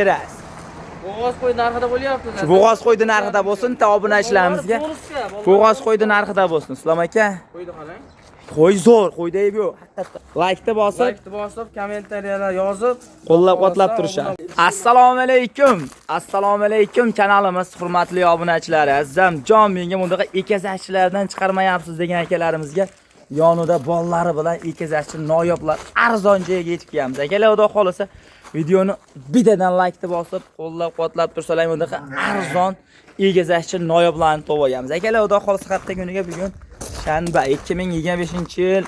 Berasiz. Bo'g'oz qo'y narxida bo'lyapti. Shu bo'g'oz qo'ydi narxida bo'lsin, ta obunachilarimizga. Bo'g'oz qo'ydi narxida bo'lsin. Islom aka, Qo'ydi qarang. Qo'y zo'r, qo'yda ayb yo'q. Haqiqatdan. Laykni bosib, Laykni bosib, kommentariyalar yozib, qo'llab-quvvatlab turishadi. Assalomu alaykum. Assalomu alaykum kanalimiz hurmatli obunachilari. Azamjon menga bundaqa ekazakchilardan chiqarmayapsiz degan akalarimizga yonida bollari bilan ekazakchi noyoblar arzon joyga yetib kelamiz. Akalar, xudo xolasa videoni bittadan laykni bosib, qo'llab-quvvatlab tursalar bundaqa arzon egazakchi noyoblarni topib olganmiz. Akalar, xudo xolasa hafta kuniga bugun shanba 2025-yil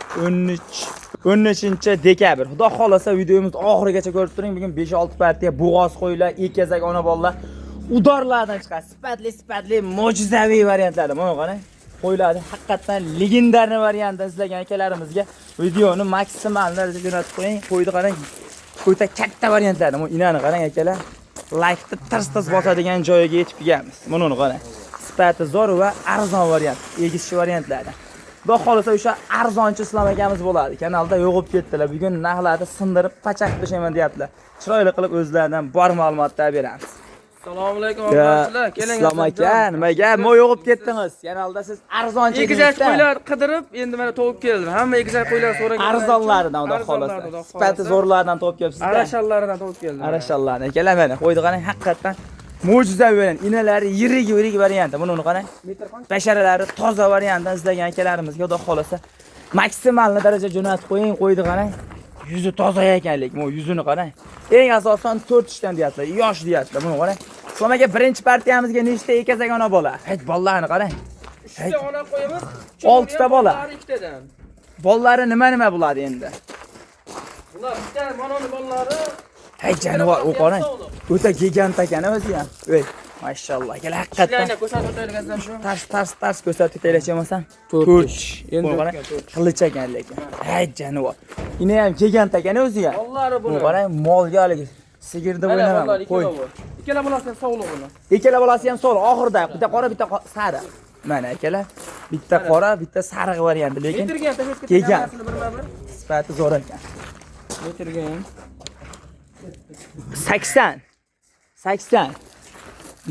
13 dekabr. Xudo xolasa videomizni oxirigacha ko'rib turing. Bugun 5-6 partiya bo'g'oz qo'ylar, ekazak ona bolalar удар lardan chiqadi. Sifatli, sifatli, mo'jizaviy variantlar. Mana qarang. Qo'ylarni haqiqatdan легендарный variantda izlagan akalarimizga videoni maksimal darajada jo'natib qo'ying. Qo'yni qarang. O'ta katta variantlar. Bu inani qarang, akalar. Laykni tirs-tirs bosadigan joyiga yetib kelganmiz. Buni qarang. Sifati zo'r va arzon variant, egizchi variantlardan. Xudo xolasa o'sha arzonchi Islom akamiz bo'ladi. Kanalda yo'g'ib ketdilar. Bugun narxlarni sindirib pachaq tashlayman deyaptilar. Chiroyli qilib o'zlaridan bor ma'lumotlar beramiz. Assalomu alaykum Ya, obunachilar. Keling. Islom aka, nima gap? Mo yo'g'ib ketdingiz. Kanalda siz arzonchi Egizak dedingiz-da. qo'ylar qidirib, endi mana topib keldim. Hamma egizak qo'ylar so'ragan. Arzonlaridan, xudo xolasa. Sifati zo'rlaridan topib kelibsiz-da. Arashanlaridan topib keldim. Arashanlarni akalar, mana qo'ydi qarang, haqiqatdan mo'jizaviy variant. Inalari yirik yirik varianti. Buni uni qarang. Basharalari toza variantdan izlagan akalarimizga xudo xolasa maksimal daraja jo'natib qo'ying. Qo'ydi qarang. Yuzi toza ekan lekin, bu yuzini qarang. Eng asosan 4 tishdan deyaptilar, yosh deyaptilar. Buni qarang. Islom aka, birinchi partiyamizga nechta ekazak ona bola? Hech bolalarni qarang. Uchta ona qo'yamiz. Oltita bola. Bolalari ikkitadan. Bolalari nima nima bo'ladi endi? Bular bitta manoni bolalari. Hey jonivor, u qarang. O'ta gigant ekan o'zi ham. Ey, mashalloh. Akalar, haqiqatdan Tishlarni ko'rsatib o'taylik azizam shu. Tars tars tars ko'rsatib ketaylik bo'lmasam. To'rt 4 tish. tish. Endi Buni qarang, o'tgan 4 tish. qilich ekan lekin. Hey jonivor. Ina ham gigant ekan o'zi ham. Bolalari Buni buni. qarang, molga haligi sigirda Mana o'ynaman. bolalar Qo'y. ikkalovi. Ikkala bolasi ham sog'liq buni. Ikkala bolasi ham sog'liq. Oxirida bitta qora, bitta sariq. Mana akalar, bitta qora, bitta sariq varianti, lekin Metrga ham tashlab Kelgan. ketgan hammasini birma-bir. Sifati zo'r ekan. Metrga ham. 80. 80.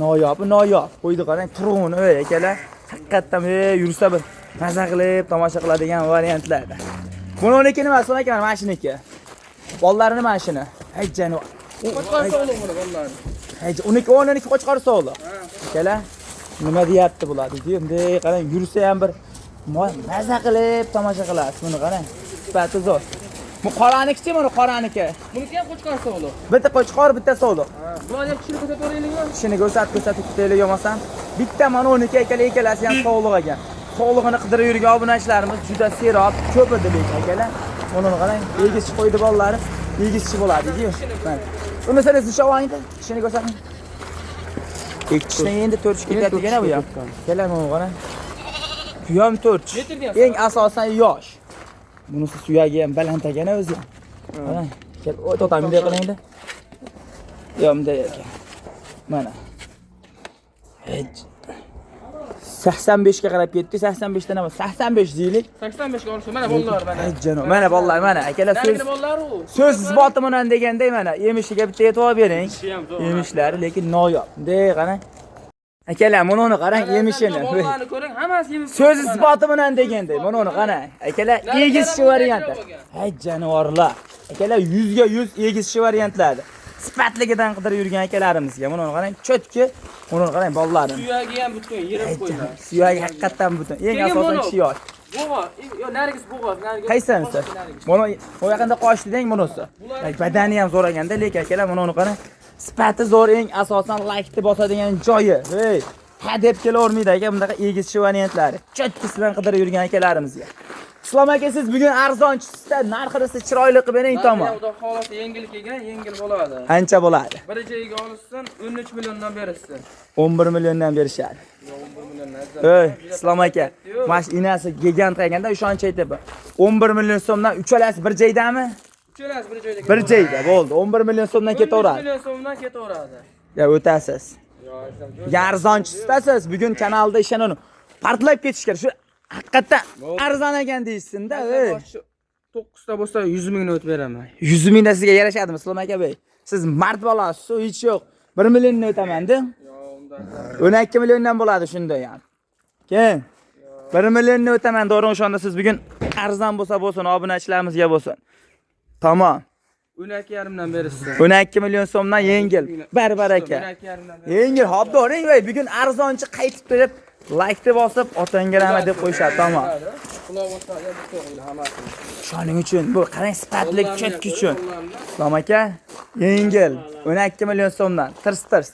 Noyob, noyob. Qo'ydi qarang, turg'uni, ey akalar. Haqiqatdan ey yursa bir maza qilib tomosha qiladigan variantlarda. Buni uniki nima, Islom aka, mana shuniki. Bolalarini mana shuni. Hay jonivor. Qo'chqor sog'liq buni bolalari. Hay, uniki 12 qo'chqor sog'liq. Akalar, nima deyapti bular deydi. Bunday qarang, yursa ham bir maza qilib tomosha qilasiz. Buni qarang. Sifati zo'r. Bu qoranikichi, buni qoraniki. Buniki ham qo'chqor sog'liq. Bitta qo'chqor, bitta sog'liq. Ha, bularni ham tishini ko'rsatib yuboraylikmi? Tishini ko'rsatib ko'rsatib ketaylik bo'lmasam. Bitta mana 12 akalar, ikkalasi ham sog'liq ekan. Sog'lig'ini qidirib yurgan obunachilarimiz juda serob, ko'p edi lekin akalar. Buni qarang, egizchi qo'ydi bolalari, egizchi bo'ladi deydi. Mana. Uni sen ushlab olingda, tishini ko'rsating. Ikki tishdan endi to'rt tish ketyapti ekan bu ham. Akalar, mana qarang. Bu ham to'rt tish. Metrga ham. Eng asosan yosh. Bunisi suyagi ham baland ekan o'zi ham. Qarang. Kel, o to'xta, bunday qilingda. Yo, bunday ekan. Mana. Hech. 85 ga qarab ketdi. 85 dan emas, 85 deylik. 85 ga olishdi. Mana bolalar mana. Hay janob, mana bolalar, mana akalar, so'z Narigini bolalari u. so'z isboti bilan deganday, mana emishiga bitta e'tibor bering. Tishi ham zo'r. Emishlari lekin noyob. Bunday qarang. Akalar, buni uni qarang, emishini. Bolalarni ko'ring, hammasi emishib. So'z isboti bilan deganday, buni uni qarang. Akalar, egizchi varianti. Hay jonivorlar. Akalar, 100 ga 100 egizchi variantlardi. Sifatligidan qidirib yurgan akalarimizga buni uni qarang, чётко. Buni uni qarang, bolalarini. Suyagi ham butun, yirib qo'ygan. Suyagi haqiqatdan butun. Eng Keyin asosan buni- tishi yosh. Bo'g'oz, yo narigisi bo'g'oz, narigisi. Qaysinisi? Narigisi. Buni u yaqinda qochdi deng bunisi. Badani ham zo'r ekanda, lekin akalar, buni uni qarang. Sifati zo'r, eng asosan laykni bosadigan joyi. Hey, ha deb kelavermaydi aka bunaqa egizchi variantlari. Чётко sidan qidirib yurgan akalarimizga. Islom aka, siz bugun arzonchisizda, narxini siz chiroyli qilib bering tomon. Xudo xolasa yengil kelgan, yengil bo'ladi. Qancha bo'ladi? Bir joyga olishsin, 13 milliondan berishsin. 11 milliondan berishadi. Yo, 11 milliondan. Ey, Islom aka, mana shu inasi gigant ekanda, ishonch aytyapman. 11 million so'mdan uchalasi bir joydami? Uchalasi bir joyda. Bir joyda bo'ldi. 11 million so'mdan 13 ketaveradi. million so'mdan ketaveradi. Ya o'tasiz. Yo, Ya arzonchisiz bugun kanalda ishonani portlab ketish kerak. Shu haqiqatdan arzon ekan deyishsin-da, ey. 9 ta bo'lsa 100 mingni o'tib beraman. 100 mingda sizga yarashadimi, Islom aka bey? Siz mard bolasiz, hech yo'q. 1 milliondan o'taman-da. Yo'q, undan. 12 milliondan bo'ladi shunda ham. Keyin 1 millionni o'taman, to'g'ri o'shanda siz bugun arzon bo'lsa bo'lsin, obunachilarimizga bo'lsin. Tamom. 12,5 dan berishsin. 12 million so'mdan yengil. Barbar aka. 12,5 dan berishsin. Yengil, hop doring voy, bugun arzonchi qaytib turib like bosib, otangga rahmat deb qo'yishadi, tamom. Quloq osadi, bu to'g'ri hammasini. Shuning uchun bu qarang sifatli cho'tki uchun. Islom aka, yengil 12 million so'mdan tirs-tirs.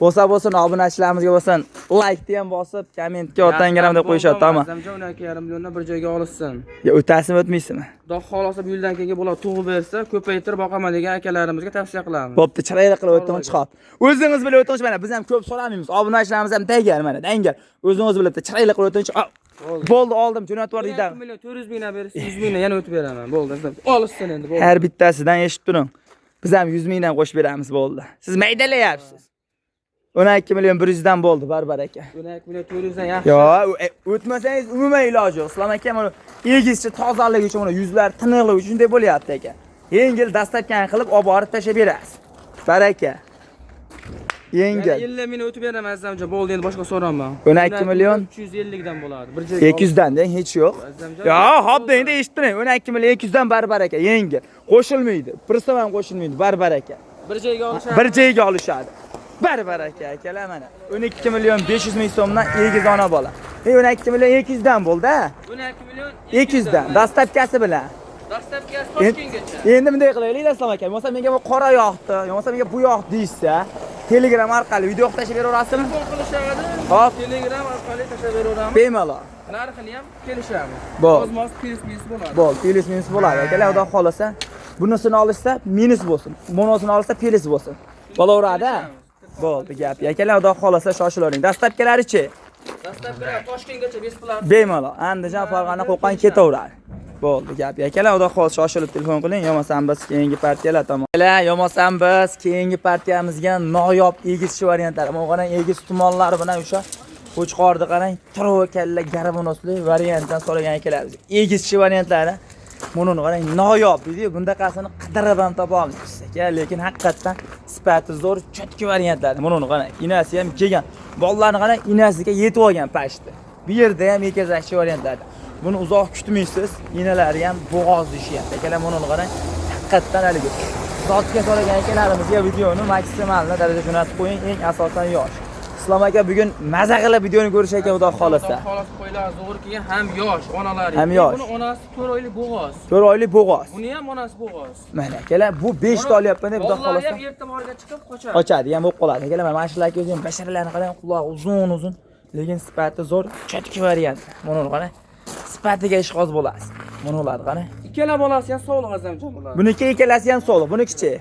Bo'lsa bo'lsin, obunachilarimizga bo'lsin, like ham bosib, kommentga otangga rahmat deb qo'yishadi, tamom. Azamjon 12,5 milliondan bir joyga olishsin. Ya o'tasizmi, o'tmaysizmi? Xudo xohlasa bu yildan keyingi bola tug'ib bersa, ko'paytirib boqaman degan akalarimizga tavsiya qilamiz. Bo'pti, chiroyli qilib o'tdingiz, chiqib. O'zingiz bilib o'tdingiz, mana biz ham ko'p so'ramaymiz. Obunachilarimiz ham tayyor mana, dangal. O'zingiz bilib chiroyli qilib o'tdingiz. Bo'ldi, oldim, jo'natib yubor deydi. 12 million 400 mingdan berishsin, 100 mingdan yana o'tib beraman. Bo'ldi. Olishsin endi, bo'ldi. Har bittasidan eshitib turing. Biz ham 100 mingdan qo'shib beramiz, bo'ldi. Siz maydalayapsiz. 12 million 100 dan bo'ldi, barbar aka. 12 million 400 dan yaxshi. Yo, o'tmasangiz umuman iloji yo'q. Islom aka mana egizchi tozaligi uchun mana yuzlar tiniqligi uchun shunday bo'lyapti aka. Yengil dastlabkan qilib olib borib tashlab berasiz. Baraka. Yengil. Yana 50 ming o'tib beraman Azamjon, bo'ldi endi boshqa so'rama. 12 million 350 dan bo'ladi. Bir joyga 200 dan deng, hech yo'q. Azamjon. Yo, hop deng, eshitib turing. 12 million 200 dan barbar aka, yengil. Qo'shilmaydi. Bir so'm ham qo'shilmaydi, barbar aka. Bir joyga olishadi. Bir joyga olishadi. Barbar aka, akalar mana. 12 million 500 ming so'mdan egiz ona bola. 12 million 200 dan bo'ldi-a. 12 million 200 dan dastlabkasi bilan. Dastlabkasi Toshkentgacha. Endi bunday qilaylik, Islom aka. Bo'lmasa menga bu qora yoqdi, bo'lmasa menga bu yoqdi deyishsa, Telegram orqali video qilib tashlab beraverasizmi? Telefon qilishadi. Hop. Telegram orqali tashlab beraveramiz. Bemalol. Narxini ham kelishamiz. Bo'ldi. Ozmoz plyus minus bo'ladi. Bo'ldi, plyus minus bo'ladi. Akalar, xudo xolasa, bunisini olishsa minus bo'lsin, bunisini olsa plyus bo'lsin. Bo'laveradi. Bo'ldi gap. Akalar, xudo xolasa shoshilavering. Dastlabkalari-chi? Dastlabkilar Toshkentgacha besplat. Bemalol. Andijon, Farg'ona, Qo'qon ketaveradi. Bo'ldi gap. Akalar, xudo xolasa shoshilib telefon qiling, yo'masam biz keyingi partiyalar tomon. Akalar, yo'masam biz keyingi partiyamizga noyob egizchi variantlari. Mana qarang, egiz tumonlari bilan o'sha qo'chqorni qarang, turov kalla garmonosli variantdan so'ragan akalar. Egizchi variantlari. Buni qarang, noyob deydi. Bundaqasini qidirib ham topa olmaysiz aka, lekin haqiqatdan sifati zo'r, cho'tki variantlari. Buni qarang, inasi ham kelgan. Bolalarni qarang, inasiga yetib olgan pashti. Bu yerda ham ekazakchi variantlarda. Buni uzoq kutmaysiz, inalari ham bo'g'oz deyishyapti. Akalar, buni qarang, haqiqatdan haligi zotga so'ragan akalarimizga videoni maksimal darajada jo'natib qo'ying, eng asosan yosh. Islom aka bugun maza qilib videoni ko'rish ekan, xudo xolasa. Xudo xolasa qo'ylar zo'r kelgan, ham yosh onalari. Ham yosh. Buni onasi 4 oylik bo'g'oz. 4 oylik bo'g'oz. Buni ham onasi bo'g'oz. Mana akalar, bu 5 ta olyapman deb xudo Bolalar xolasa. ham erta bahorga chiqib qochadi. Qochadi, ham bo'lib qoladi. Akalar, mana shularga o'zi ham basharalarini qarang, qulog'i uzun-uzun, lekin sifati zo'r, cho'tki variant. Buni qarang. Sifatiga ishqoz bo'lasiz. Buni ularni qarang. Ikkala bolasi ham sog'liq Azamjon bular. Buniki ikkalasi ham sog'liq, bunikichi?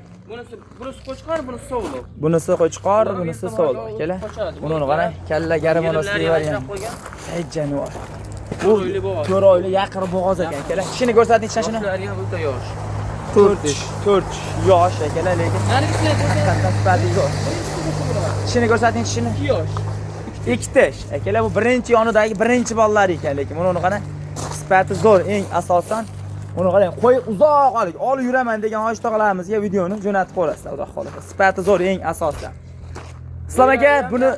Bunisi qo'chqor, bunisi sog'liq. Bunisi qo'chqor, Bular bunisi erta sog'liq bahorga akalar. qochadi. Buni qarang, kalla garmonosli Yerimlari variant. ajrab qo'ygan. Hey jonivor. 4 oylik bo'g'oz. 4 oylik yaqin bo'g'oz ekan akalar. Tishini ko'rsating, tishini. Yoshlari ham o'ta yosh. 4 tish, 4 tish yosh akalar, lekin Nargisini ko'rsating. haqiqatdan sifati zo'r. Tishini ko'rsating, tishini. 2 yosh. 2 tish. Akalar, bu birinchi yonidagi birinchi bolalar ekan, lekin buni qarang, sifati zo'r, eng asosan buni qarang, qo'y uzoq oling, olib yuraman degan hoji tog'alarimizga videoni jo'natib qo'yasizlar, xudo xolasa. Sifati zo'r eng asosan. Islom aka, buni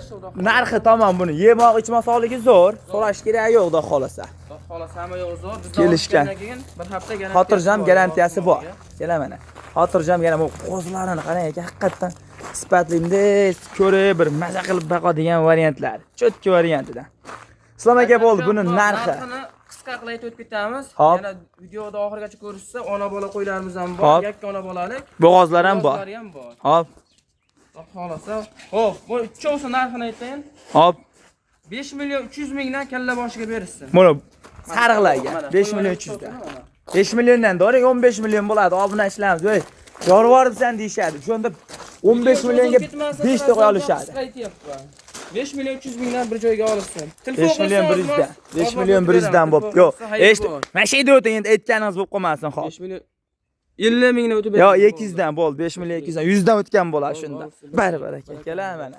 narxi tamom, buni yemoq ichmoq sog'ligi zo'r, so'rash kerak yo'q, xudo xolasa. Xudo xolasa hamma yo'q zo'r. Bizdan Kelishgan. olib kelgandan keyin bir hafta garantiyasi Xotirjam bor. garantiyasi bor. Kela mana. Xotirjam yana bu qo'zlarini qarang aka, haqiqatdan sifatli bunday ko'rib bir maza qilib boqadigan variantlar. Cho'tki variantidan. Islom aka bo'ldi, buni narxi. Narxini qisqa qilib aytib o'tib ketamiz. Hop. Yana videoda oxirigacha ko'rishsa, ona bola qo'ylarimiz ham bor, Hop. yakka ona bolalik. Bo'g'ozlar ham bor. Bo'g'ozlari ham bor. Hop. Xudo xolasa. Xo'p, bu uchovsi narxini aytayin. Hop. 5 million 300 mingdan kalla boshiga berishsin. Buni sariqlarga Mana, 5 million 300 dan. mana. 5 milliondan doring 15 million bo'ladi. Obunachilarimiz, "Ey, yorvoribsan" deyishadi. Shunda 15 millionga 5 ta qo'ya olishadi. Qisqa aytyapman. 5 million 300 mingdan bir joyga olishsin. Telefon 5 million qilsa 100 dan. ozmoz- 5 ozmoz million o'tib 100 dan beraman. bo'pti. Telefon Yo'q, qilsa xayr eshit. bor. Mana shu yerda o'ting, endi aytganingiz bo'lib qolmasin, xo'p. 5 million 50 mingdan o'tib Yo, beraman. 200 dan bo'ldi, 5 million 200 dan, 100 dan o'tgan bo'ladi shunda. Baribir aka, akalar mana.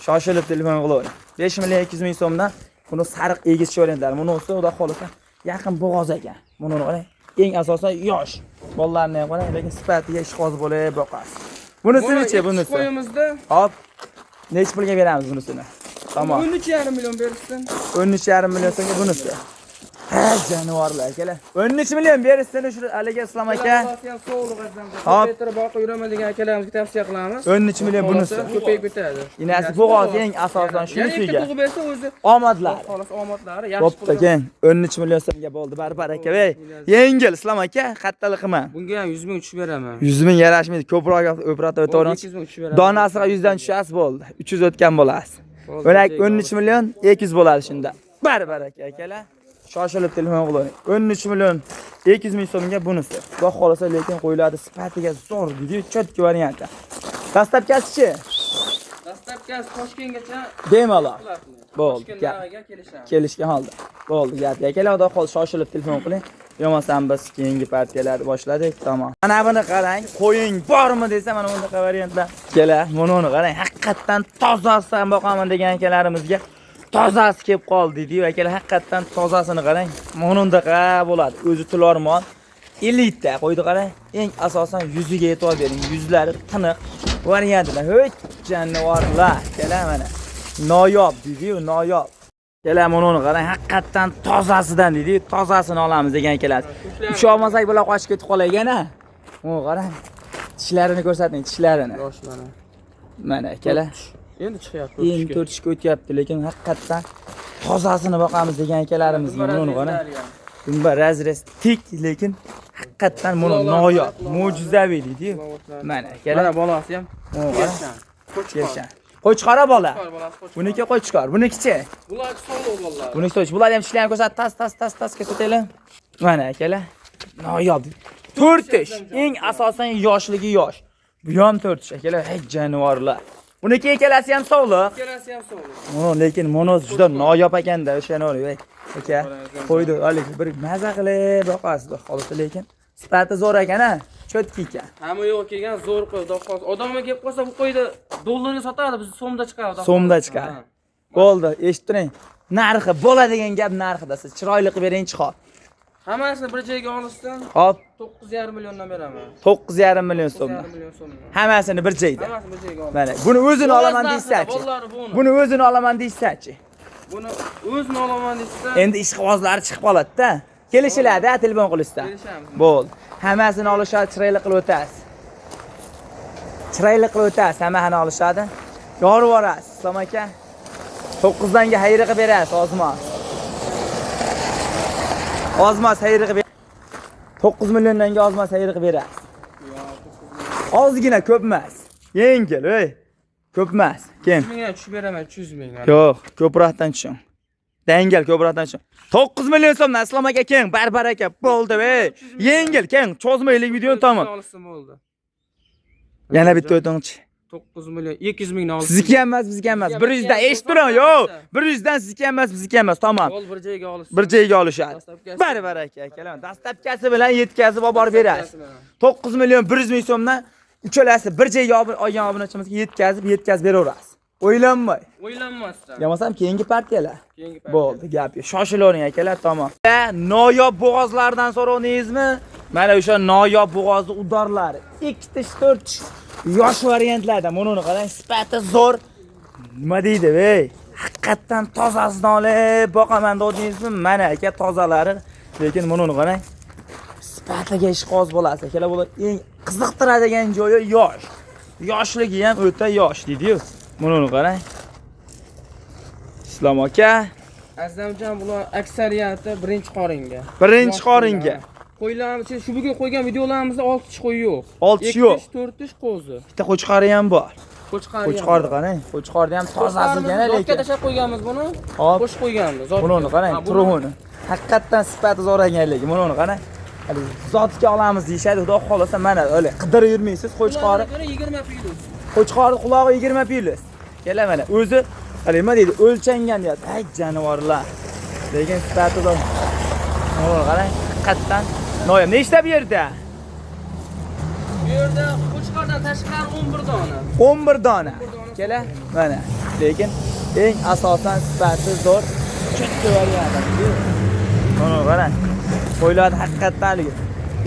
Shoshilib telefon qilavering. 5 million 200 ming so'mdan buni sariq egizchi variantlari. Buni o'zi xudo xolasa yaqin bo'g'oz ekan. Buni qarang, eng asosan yosh. Bolalarni ham qarang, lekin sifatiga ishqoz bo'lib boqasiz. Bunisini-chi, bunisi? Qo'yimizda Hop. Nechi pulga beramiz bunisini? Tamom. 13,5 million berishsin. 13,5 million so'mga bunisi. Ha, jonivorlar akalar. 13 million berishsin shu haligi Islom aka. Bolasi ham sog'liq azamda. Hop. Ko'paytirib boqib yuraman degan akalarimizga tavsiya qilamiz. 13 million bunisi. Ko'payib ketadi. Inasi bo'g'ozi eng asosan Yana ikkita shunisiga. tug'ib bersa o'zi Omadlari. xolos omadlari yaxshi Bo'pti, keyin 13 million so'mga bo'ldi barbar aka. Ey, yengil Islom aka, qattalik qilma. Bunga ham 100 ming tushib beraman. 100 ming yarashmaydi, ko'proq operator o'taveramiz. 200 ming tushib beraman. Donasiga 100 dan tushasiz bo'ldi. 300 o'tgan bo'lasiz. Bo'ldi, 13 million 200 bo'ladi shunda. Barbar aka akalar. Shoshilib telefon qiling. 13 million 200 ming so'mga bunisi. Xudo xolasa lekin qo'yiladi sifatiga zo'r deydi, cho'tki varianti. Dastlabkasichi? Dastlabkasi Toshkentgacha Bemalol. Bo'ldi, Toshkent gap. narxiga kelishamiz. Kelishgan holda. Bo'ldi, gap. Akalar, xudo xohlasa shoshilib telefon qiling. Yo'masam biz keyingi partiyalarni boshladik. Tamom. Mana buni qarang, qo'ying bormi desa mana bunaqa variantlar. Kela, buni qarang, haqiqatdan tozasidan boqaman degan akalarimizga tozasi kelib qoldi deydi. Akalar, haqiqatdan tozasini qarang. Mana bundaqa bo'ladi. O'zi tulormon. Elita qo'ydi qarang. Eng asosan yuziga e'tibor bering. Yuzlari tiniq variantlar. Hey, jonivorlar. Kela mana. Noyob deydi-yu, noyob. Kela buni qarang, haqiqatdan tozasidan deydi, tozasini olamiz degan keladi. Usha olmasak bular qochib ketib qolgan a. Uni qarang. Tishlarini ko'rsating, tishlarini. Yosh mana. Mana kela. Endi chiqyapti. Endi to'rtishga o'tyapti, lekin haqiqatdan tozasini boqamiz degan akalarimizga buni qarang. Dumba razrez tik, lekin haqiqatdan buni noyob, mo'jizaviy deydi-yu. Mana kela. Mana bolasi ham. Uni qarang. Kershan. Qo'chqor. Kershan. Qo'chqora bola. Qo'chqor bolasi qo'chqor. Buniki qo'chqor, bunikichi? Bular sog'liq bolalar. Buniki to'ch. Bular ham tishlarini ko'rsat, tas tas tas tas ko'rsataylik. Mana akalar. Noyob. 4 tish. Eng asosan yoshligi yosh. Bu ham 4 tish akalar. Hey jonivorlar. Buniki ikkalasi ham sog'liq. Ikkalasi ham sog'liq. Mono lekin mono juda noyob ekanda o'shani oling. Aka, qo'ydi, haligi bir maza qilib boqasiz xolisi lekin sifati zo'r ekan a, cho'tki ekan. Hamma yo'q kelgan zo'r qo'y, xudo xohlasa. Odamga kelib qolsa bu qo'yni dollarga sotadi, biz so'mda chiqadi. Xudo So'mda xohlasa. chiqadi. Ha. Bo'ldi, eshitib turing. Narxi bo'ladigan gap narxida. Siz chiroyli qilib bering chiqor. Hammasini bir joyga olishdan Hop, 9,5 milliondan beraman. 9,5 million so'mdan. 9,5 million so'mdan. Hammasini bir joyda. Hammasini bir joyga olib. Mana buni o'zini olaman Narxida, deysiz-chi. Bolalari buni. Buni o'zini olaman deysiz-chi. Buni o'zini olaman desa, Endi ishqibozlari chiqib qoladi-da. Kelishiladi, ha, telefon qilishsa. Kelishamiz. Bo'ldi. Hammasini olishadi, chiroyli qilib o'tasiz. Chiroyli qilib o'tasiz, hammasini olishadi. Yorib yuborasiz, Islom aka. 9 danga xayri qilib berasiz, ozmoz. Ozmoz xayri qilib 9 milliondan ozmoz xayri qilib berasiz. Ozgina ko'p emas. Yengil, ey. Ko'p emas. Keyin. 100 mingdan tushib beraman, 300 ming. Yo'q, ko'proqdan tushing. Dangal ko'proqdan tushing. 9 million so'mdan Islom aka keng, barbar aka bo'ldi, ey. Yengil, keng, cho'zmaylik videoni tamom. Olsin bo'ldi. Yana bitta o'tingchi. 9 million 200 mingdan olsin. Sizniki ham emas, bizniki ham emas. 100 dan eshitib turing, yo'q. 100 dan sizniki ham emas, bizniki ham emas. Tamom. Bo'l bir joyga olsin. Bir joyga olishadi. Dastlabkasi. Barbar aka, akalar. Dastlabkasi bilan yetkazib olib borib berasiz. 9 million 100 ming so'mdan uchalasi bir joyga olgan obunachimizga yetkazib beraverasiz. O'ylanmay. O'ylanmasdan. Yo'masam keyingi partiyalar. Keyingi partiya. Bo'ldi, gap yo'q. Shoshilavering akalar, tamom. Noyob bo'g'ozlardan so'rovdingizmi? Mana o'sha noyob bo'g'ozni udorlari. 2 tish, 4 tish yosh variantlarda. Mana uni qarang, sifati zo'r. Nima deydi, ey? Haqiqatdan tozasidan olib boqaman dedingizmi? Mana aka tozalari, lekin mana uni qarang. Sifatiga ishqiboz bo'lasiz. Akalar, bular eng qiziqtiradigan joyi yosh. Yoshligi ham o'ta yosh deydi-yu. Mana uni qarang. Islom aka, Azamjon bular aksariyati birinchi qoringa. Birinchi qoringa. Qo'ylarimiz, shu bugun qo'ygan videolarimizda 6 tish qo'y yo'q. 6 tish yo'q. 2 tish, 4 tish qo'zi. Bitta qo'chqori ham bor. Qo'chqor. Qo'chqorni qarang. Qo'chqorni ham tozasi ekan lekin. lekin. Tashlab qo'yganmiz buni. Hop. Qo'shib qo'yganmiz. Buni uni qarang, turug'ini. Haqiqatdan sifati zo'r ekan lekin. Buni uni qarang. Hali zotga olamiz deyishadi, xudo xolasa mana o'le qidirib yurmaysiz qo'chqori. 20 plyus. Qo'chqori qulog'i 20 plyus. Kela mana o'zi hali nima deydi, o'lchangan deyapti. Ay jonivorlar. Lekin sifati zo'r. Buni qarang, haqiqatdan noyob. Nechta bu yerda? Bu yerda qo'chqordan tashqari 11 dona. 11 dona. Kela mana. Lekin eng asosan sifati zo'r. Cho'tka variant. Mana qarang. Qo'ylar haqiqatdan haligi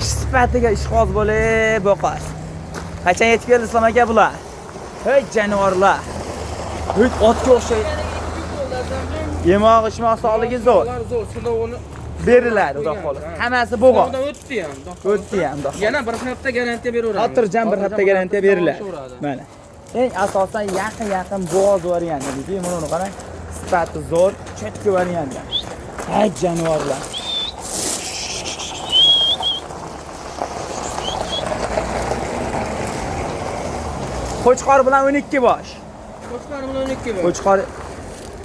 ish sifatiga ishqiboz bo'lib boqasiz. Qachon yetib keldi Islom aka bular? Hey jonivorlar. Hey otga o'xshaydi. Yemoq ichmoq sog'ligi zo'r. Ular zo'r, sinovini Beriladi xudo xohlasa. Hammasi bo'g'oz. Sinovdan o'tdi ham. Xudo xohlasa. O'tdi ham xudo xohlasa. Yana bir hafta garantiya beraveramiz. Xotirjam bir hafta garantiya beriladi. Olishaveradi. Mana. Eng asosan yaqin-yaqin bo'g'oz varianti deydi. Mana uni qarang. Sifati zo'r, chetki variantda. Hay jonivorlar. Qo'chqor bilan 12 bosh. Qo'chqor bilan 12 bosh. Qo'chqor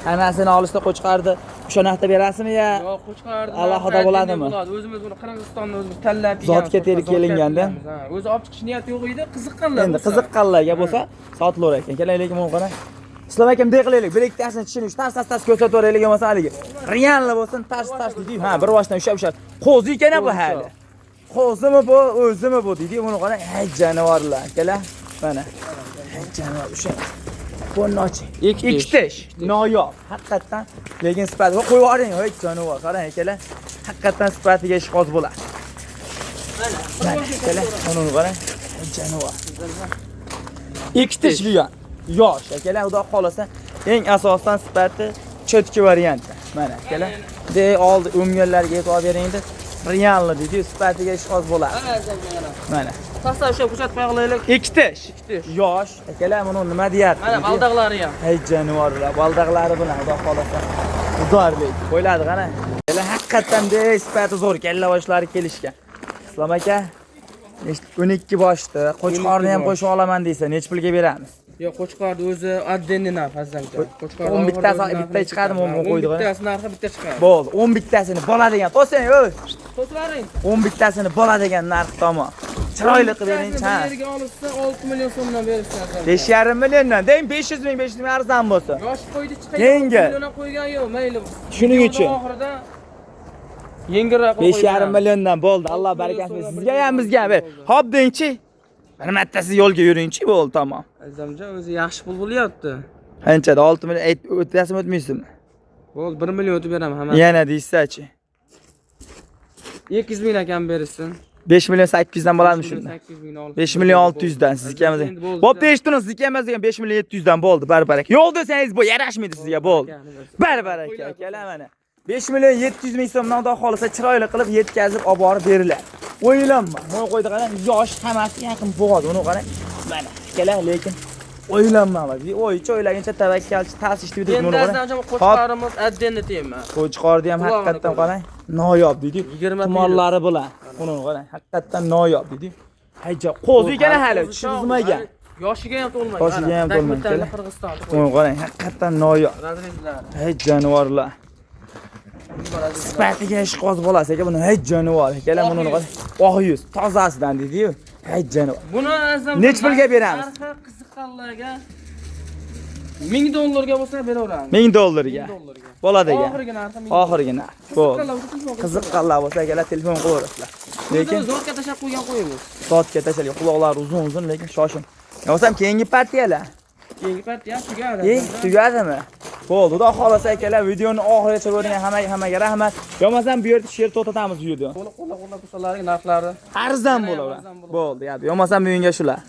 hammasini olishda qo'chqorni o'sha narxda berasizmi ya? Yo'q, qo'chqorni Alohida bo'ladimi? O'zimiz buni Qirg'izistonda o'zimiz tanlab Zotga terib kelinganda. O'zi olib chiqish niyati yo'q edi, qiziqqanlar. Endi qiziqqanlarga bo'lsa sotilaver ekan. Keling, lekin buni qarang. Islom akam bunday qilaylik, bir ikkitasini tishini tars tars tars ko'rsatib yuboraylik, bo'lmasa haligi. Realni bo'lsin, tars tars deydi. Ha, bir boshdan ushlab ushlab. Qo'zi ekan bu hali. Qo'zimi bu, o'zimi bu deydi. Buni qarang, hay jonivorlar, akalar. Mana. Hay jonivor o'sha. Qo'nnochi. Ikki Ikki tish. Noyob. Haqiqatdan lekin sifati qo'yib yuboring, hey jonivor, qarang akalar. Haqiqatdan sifatiga ishqoz bo'ladi. Mana akalar, uni qarang. Hay jonivor. Ikki tish buyon. Yosh akalar, xudo xolasa eng asosan sifati chetki varianti. Mana akalar, de oldi o'mganlarga e'tibor beringda. Realni deydi, sifatiga ishqoz bo'ladi. Mana. Tashlab ushlab ko'rsatib qo'ya qilaylik. Ikki tish. Ikki tish. Yosh akalar, buni nima deyapti? Mana baldaqlari ham. Hey jonivorlar, baldaqlari bilan xudo xolasa. Udarlik. Qo'yladi qana. Akalar haqiqatdan de sifati zo'r, kalla boshlari kelishgan. Islom aka 12 boshdi. Qo'chqorni ham qo'shib olaman deysa, necha pulga beramiz? Yo'q, qo'chqorni o'zi отдельный narx azamcha. Qo'chqor 10 bittasi bitta chiqadimi, 10 qo'ydi. Bittasi narxi bitta chiqadi. Bo'ldi, 10 bittasini bola degan. To'sing, o'y. To'slaring. 10 bittasini bola degan narx tomon. Chiroyli qilib bering, ha. Bir yerga olishsa 6 million so'mdan berishsa. 5,5 milliondan, deng 500 ming, 500 ming arzon bo'lsa. Yosh qo'ydi chiqadi. Yengil. Milliondan qo'ygan yo'q, mayli. Shuning uchun. Oxirida yengilroq qo'yib 5,5 milliondan bo'ldi. Alloh barakasini bersin. Sizga ham bizga ham ber. Hop dengchi. Bir marta siz yo'lga yuringchi, bo'ldi, tamom. Azamjon o'zi yaxshi pul bo'lyapti. Qanchada 6 million o'tasizmi, o'tmaysizmi? Bo'ldi, 1 million o'tib beraman hamma. Yana deysiz-chi. 200 ming akam berishsin. 5 million 800 dan bo'ladimi shunda? 800 ming olib. 5 million 600 dan sizniki emas. Bo'pti, eshitdingiz, sizniki emas degan 5 million 700 dan bo'ldi, barbarak. Yo'q desangiz bu yarashmaydi sizga, bo'ldi. Barbaraka akalar mana. 5 million 700 ming so'mdan xudo xolasa chiroyli qilib yetkazib olib borib beriladi. O'ylanma. Mana qo'ydi qarang, yosh hammasi yaqin bo'g'oz. Uni qarang. Mana akalar, lekin o'ylanma. O'ychi o'ylaguncha tavakkalchi tas ishni bitirib Endi buni qarang. azamjon qo'chqorimiz отдельный tema. Qo'chqorni ham haqiqatdan qarang, noyob deydi. Tumorlari bilan. Buni qarang, haqiqatdan noyob deydi. Hayja, qo'zi ekan hali, chizmagan. Yoshiga ham to'lmagan. Yoshiga ham to'lmagan. Qirg'izistonda. Buni qarang, haqiqatdan noyob. Razrezlari. Hey jonivorlar. Sifatiga ishqoz bolasi aka buni hey jonivor akalar buni qarang. Oq yuz tozasidan deydi-yu. Hey jonivor. Buni azam Necha pulga beramiz? Narxi qiziqqanlarga $1000 dollarga bo'lsa beraveramiz. $1000 dollarga. Bo'ladigan. Oxirgi narxi 1000. Oxirgi narx. Bo'ldi. Qiziqqanlar bo'lsa akalar telefon qilaverasizlar. Lekin zotga tashlab qo'ygan qo'yimiz. Zotga tashlab, quloqlari uzun-uzun, lekin shoshim. Yo'qsam keyingi partiyalar. Keyingi partiya tugadi. Tugadimi? Bo'ldi. Xudo xolasa akalar videoni oxirigacha ko'rgan hammaga rahmat. Yo'masam bu yerda she'r to'xtatamiz bu yerda. Qo'llab qo'llab qo'shalarning narxlari arzon bo'laveradi. Bo'ldi, yo'masam bugunga shular.